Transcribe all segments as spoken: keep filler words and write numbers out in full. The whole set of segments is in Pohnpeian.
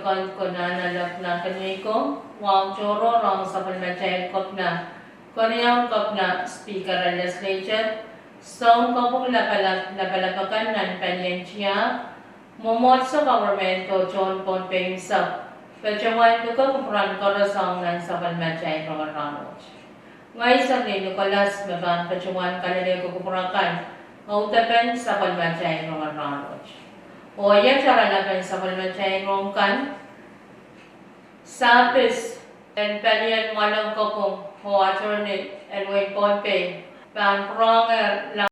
Kondko Nanalek Nanpwinei ko, wahu tohrohr ong sapwellimatail Kepina, Keriau Kepina, Speaker en Legislature, Sounkopwung Lapalap, lapalap akan nan palien tiahk, mwomwohdiso, koperment oh tohn Pohnpei unsek, patohwan luke kupwuramwail koaros ong nan sapwellimatail rongen rahnwet. Ngehi Serni Nicholas me pahn patohwan kalelehki kupwur akan audepen sapwellimatail rongen rahnwet. Oh iet oaralapen sapwellimatail rohng kan: Sapis en palien Mwalen Kopwung oh Attorney en wehin Pohnpei pahn pwurohngehr la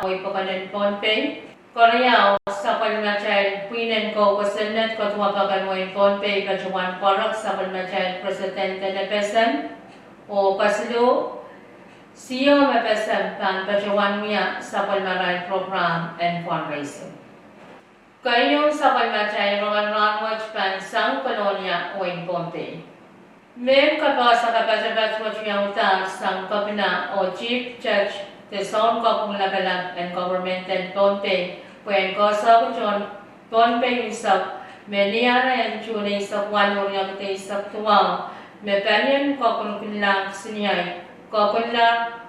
wehi pokon en Pohnpei. Keriau, sapwellimatail pwihn en kou kosonned koduwepek en wehin Pohnpei patohwan pwarek sapwellimatail president en FSM. Oh kesiluh, CEO en FSM pahn patohwan wia sapwellimarail program en fundraising. Keieu, sapwellimatail rongen rahnwet pahn sang Kolonia, wehin Pohnpei. Mehn kapehse kapatapat wet wiawidahr sang Kepina oh Chief Judge de Sounkopwung Lapalap en koperment en Pohnpei pwehn koasoakoa tohn Pohnpei unsek me ni ara en June eisek waluh, riekid eisek duwau, me palien koakon kunlahng kisiniei koakunlahr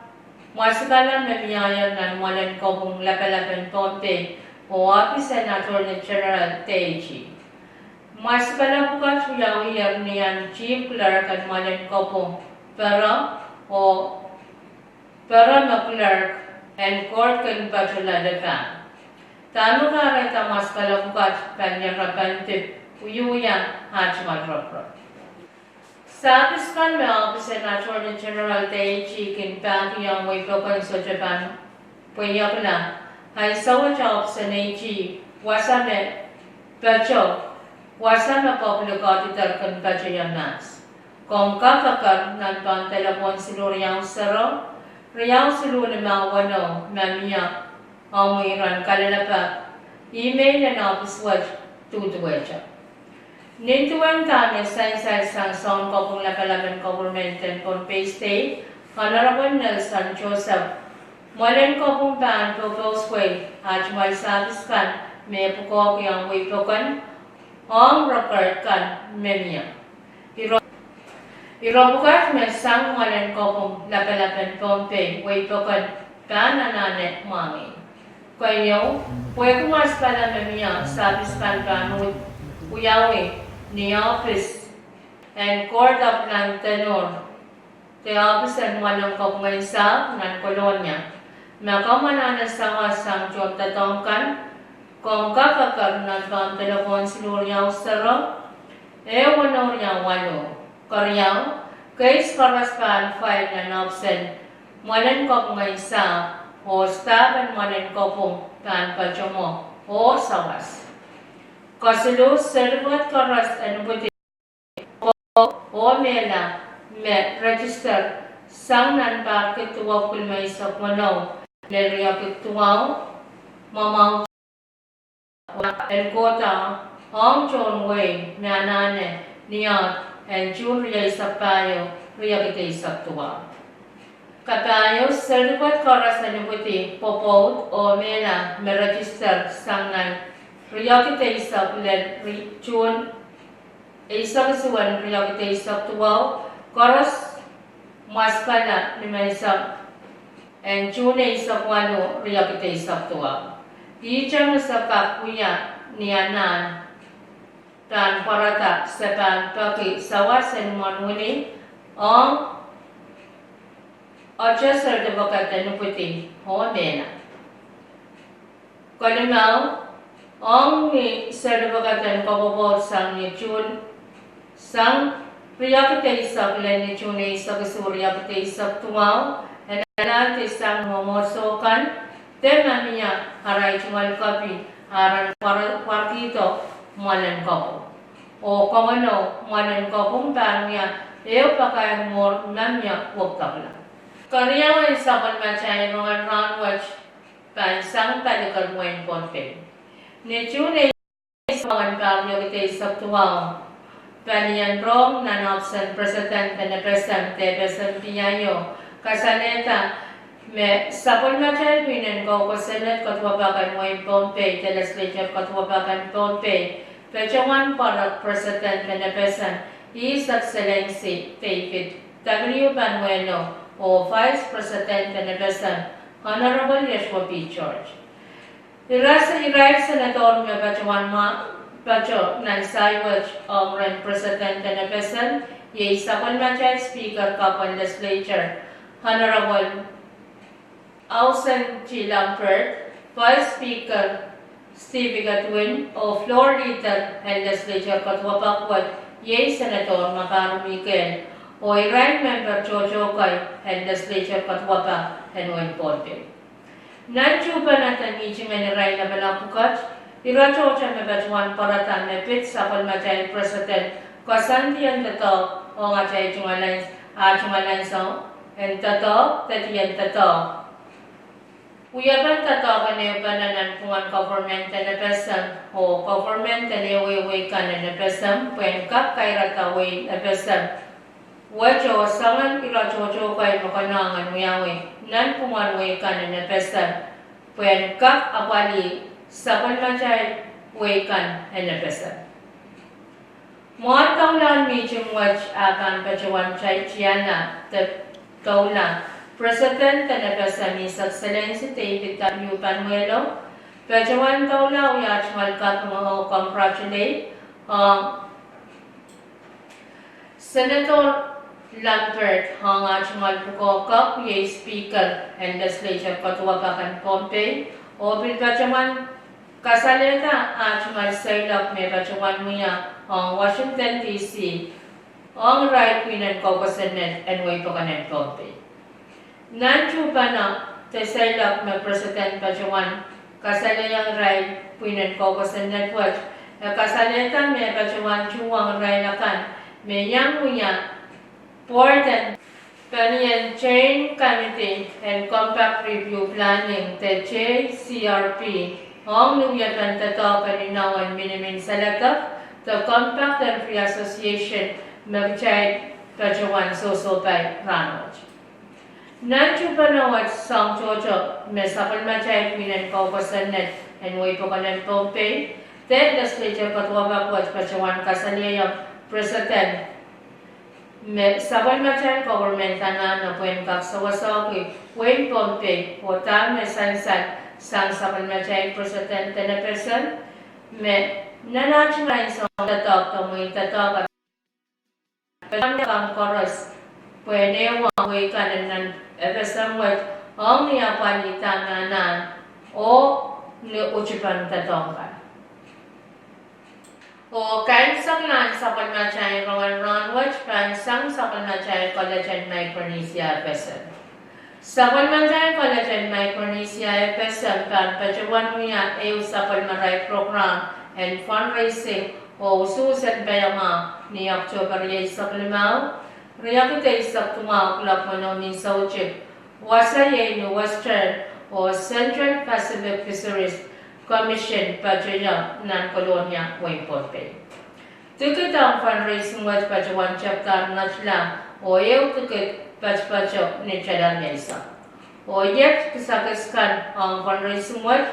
mwasikala me mieier nan Mwalen Kopwung Lapalap en Pohnpei oh ohpis en Attorney General de AG. Mwasikala pwukat wiawier ni ahn Chief Clerk en Mwalen Kopwung pere oh pere me Clerk en Court kin patohla lipehn. Dahme kahrehda mwasikala pwukat pahn iang rapahn dip, wiewia, ah tungoal roporop. Sapis kan me ohpis en Attorney General de AG kin pahkihong wehi pokon sohte pahn pweiekla. Ansou wet ohpis en AG wasa me patoh, wasa me public auditor kin patohla mahs. Komw kak eker nan pahn delepwohn siluh riau sero, riau siluh limau weneu me mie omwi ren kalelapak email en ohpis wet duduwehte. Nin duwen dahme sansal sang Sounkopwung Lapalap en koperment en Pohnpei State, Honorable Nelson Joseph, Mwalen Kopwung pahn popouswei ah tungoal sapis kan me pwukoahki ong wehi pokon ong record kan me mie. Ire, ire pwukat me sang Mwalen Kopwung Lapalap en Pohnpei wehi pokon pahn anahne mwahngih. Keieu, pwehki mwasikala me mie, sapis kan pahn wiawi ni ohpis en Court of Land Tenure de ohpis en Mwalen Kopwung en Sahpw nan Kolonia. Ma komw anahne sawas sang tohndoadoahk kan, komw kak eker nan pahn delepwohn siluh riau sero, ehu weneu riau waluh. Keriau, case koaros pahn file nan ohpis en Mwalen Kopwung en Sahpw oh staff en Mwalen Kopwung pahn patohmwo oh sawas. Kesiluh, certificate koaros en ipwidi oh mehla me register sang nan pahr kid duwau, pwukat limeisek weneu lel riekid duwau, mwamwahu en kohda ong tohn wehi me anahne ni ahd en June rieisek pahieu, riekid eisek duwau. Kapahieu, certificate koaros en ipwidi, pwopwoud oh mehla me register sang nan riekid eisek lel June eisek isuh en riekid eisek duwau, koaros mwasikala limeisek en June eisek waluh, riekid eisek duwau. Ihte me se kak wia ni anahn pahn pwarada, se pahn peki sawas en mwohn wini ong ote certificate en ipwidi oh mehla. Kelimau, ong ni certificate en kopwopwoud sang ni June, sang riekid eisek lel ni June eisek isuh, riekid eisek duwau, en alehdi sang mwomwohdiso kan de ma mie arail tungoal kopi, a ren pwarkihdo Mwalen Kopwung. Oh kaweno, Mwalen Kopwung pahn wia ehu pakair mwuhr me mie wekidekla. Keriau en sapwellimatail rongen rahnwet pahn sang paliker wehin Pohnpei. Ni June eisek waluh, pahr riekid eisek duwau, palien rohng nan ohpis en president en FSM de FSM PIO kasalehda me sapwellimatail pwihn en kou kosonned koduwepak en wehin Pohnpei de legislature koduwepak en Pohnpei patohwan pwarek President en FSM, His Excellency David W. Panuelo, oh Vice President en FSM, Honorable Joshua P. George. Irail, irail Senator me patohwan mwahu, patohwan nan saik wet ong rehn President en FSM, iei sapwellimatail Speaker kapw en Legislature, Honorable Housen T. Lambert, Vice Speaker Steve Godwin, oh Floor Leader en Legislature kaduwapak wet, iei Senator Makaru Mikel, oh irail member tohto kei en Legislature kaduwapak en wehin Pohnpei. Nan tuhpene de mihting en irail lapalap pwukat, ire tohto me patohwan pwarada me pid sapwellimatail President, koasoandi en doadoahk ong atail tungoal, ah tungoal ansou en doadoahk, de dien doadoahk. Wiepen doadoahk en ehupene nanpwungen government en FSM oh government en ehuehu wehi kan en FSM pwehn kak kairada wehin FSM wet oh soangen ire tohto kei me konehng en wiawi nanpwungen wehi kan en FSM pwehn kak apwalih sapwellimatail wehi kan en FSM. Mwohn doulahn mihting wet ah pahn patohwan tiahk, tiahk de doula President en FSM, His Excellency David W. Panuelo, patohwan doula wia tungoal kaping oh congratulate, ah, Senator Lambert ong ah tungoal pwukoa kapw, iei Speaker en Legislature kaduwapak en Pohnpei, oh pil patohwan kasalehda ah tungoal seiloak me patohwan wia ong Washington D C ong irail pwihn en koukosonned en wehi pokon en Pohnpei. Nan tuhpene de seiloak me President patohwan kasalehiong irail pwihn en koukosonned wet, e kasalehda me patohwan tuhwong irail akan me iang wia board en palien Joint Committee en Compact Review Planning de J C R P ong ni wiepen doadoahk en inowen minimin saledek de Compact en Free Association me kitail patohwan sohsohpai rahnwet. Nan tuhpene wet soahng tohto me sapwellimatail pwihn en koukosonned en wehi pokon en Pohnpei de Legislature kaduwapak wet patohwan kasalehiong President me sapwellimatail government anahne pwehn kak sewesehki wehin Pohnpei oh dahme sansal sang sapwellimatail President en FSM me nan ah tungoal ansou en doadoahk de mwein doadoahk patohwan kan koaros pwehn ehuong wehi kan en nan FSM wet ong ni apwalih dahme anahn oh ni utipen doadoahk kan. Oh kaimwiseklahn sapwellimatail rongen rahnwet pahn sang sapwellimatail College en Micronesia FSM. Sapwellimatail College en Micronesia FSM pahn patohwan wia ehu sapwellimatail program en fundraising oh usuhs en paiamwahu ni October rieisek limau, riekid eisek duwau, kuloak weneu ni soutik, wasa iei ni Western oh Central Pacific Fisheries Commission patohwan nan Kolonia, wehin Pohnpei. Tikit ong fundraising wet patohwan tepda ngetla oh ehu tikit patopato ni tala rieisek. Oh iet kisakis kan ong fundraising wet: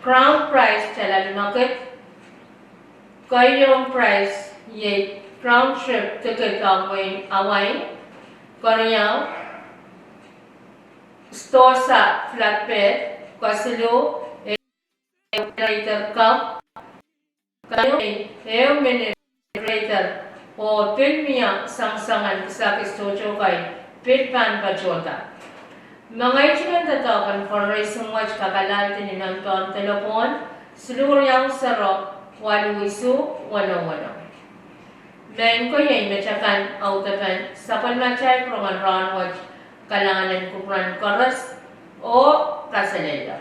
crown prize tala limekid, keieun prize iei round trip tikit ong wehin Hawaii, keriau, sidohsa flatbed, kesiluh, ehu generator kapw, keieu, ehu mini refrigerator, oh pil mie soangsoangen kisakis tohto kei pil pahn patohda. Mengei tingen doadoahk en fundraising wet kak alehdi ni nempehn delepwohn siluh riau sero waluh isuh weneu weneu. Mehn ko iei metakan audepen sapwellimatail rongen rahnwet. Kalahngan en kupwuren koaros oh kaselehlie.